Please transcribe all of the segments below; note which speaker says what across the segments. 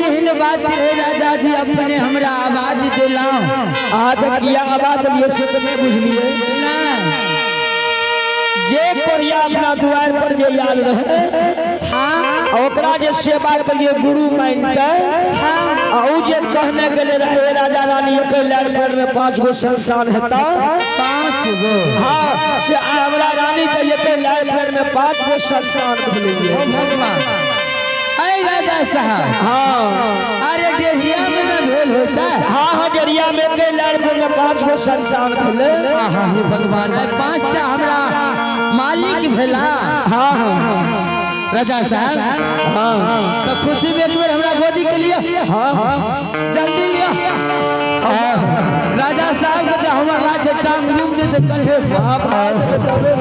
Speaker 1: एहन बात है राजा जी, अपने हमरा आवाज देलहुँ।
Speaker 2: अहाँ तऽ किया आवाज देलियै से तऽ नहि बुझलियै।
Speaker 1: नहि।
Speaker 2: जे कोरिया अपना दुआरि पर जे आयल रहे,
Speaker 1: हाँ,
Speaker 2: ओकरा जे सेवा करिए गुरु मान के,
Speaker 1: हाँ,
Speaker 2: आ उ जे कहने गेले रहे राजा रानी एक लार पर में 5 गो संतान हेता।
Speaker 1: 5 गो।
Speaker 2: हाँ, से हमरा रानी के एक लार पर में 5 गो संतान भेलै।
Speaker 1: ओ भगवान, ऐ राजा साहब।
Speaker 2: हाँ।
Speaker 1: अरे डेढ़िया में न भेल होता?
Speaker 2: हाँ हाँ, डेढ़िया में एक लार पर में 5 गो संतान भेलै।
Speaker 1: आहा हे भगवान, ऐ 5टा हमरा मालिक भेला।
Speaker 2: हाँ हाँ
Speaker 1: राजा साहब।
Speaker 2: हाँ।
Speaker 1: तो खुशी में एक बेर हमरा गोदी के लिए।
Speaker 2: हाँ हाँ,
Speaker 1: जल्दी लिया। राजा साहब के तो हमर लाज टांग जुम जेते कल्हे पर।
Speaker 2: हाँ भाई, तबे।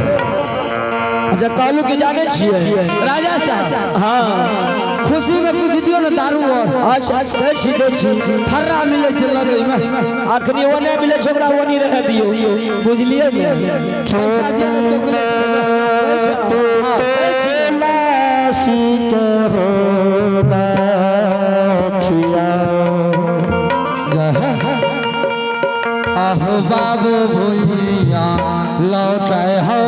Speaker 2: अच्छा कहलू कि जाने छियै
Speaker 1: राजा साहब।
Speaker 2: हाँ।
Speaker 1: खुशी में कुछ दियो ना दारू और।
Speaker 2: अच्छा, दै छी, दै छी।
Speaker 1: ठर्रा मिले छै लगै में।
Speaker 2: अखनी ओ नहि मिले छै ओकरा, ओनी रहै दियौ, बुझलियै ने?
Speaker 1: पैसा दियो ने चॉकलेट। हाँ। आहो बाबू भुइया लौटे हो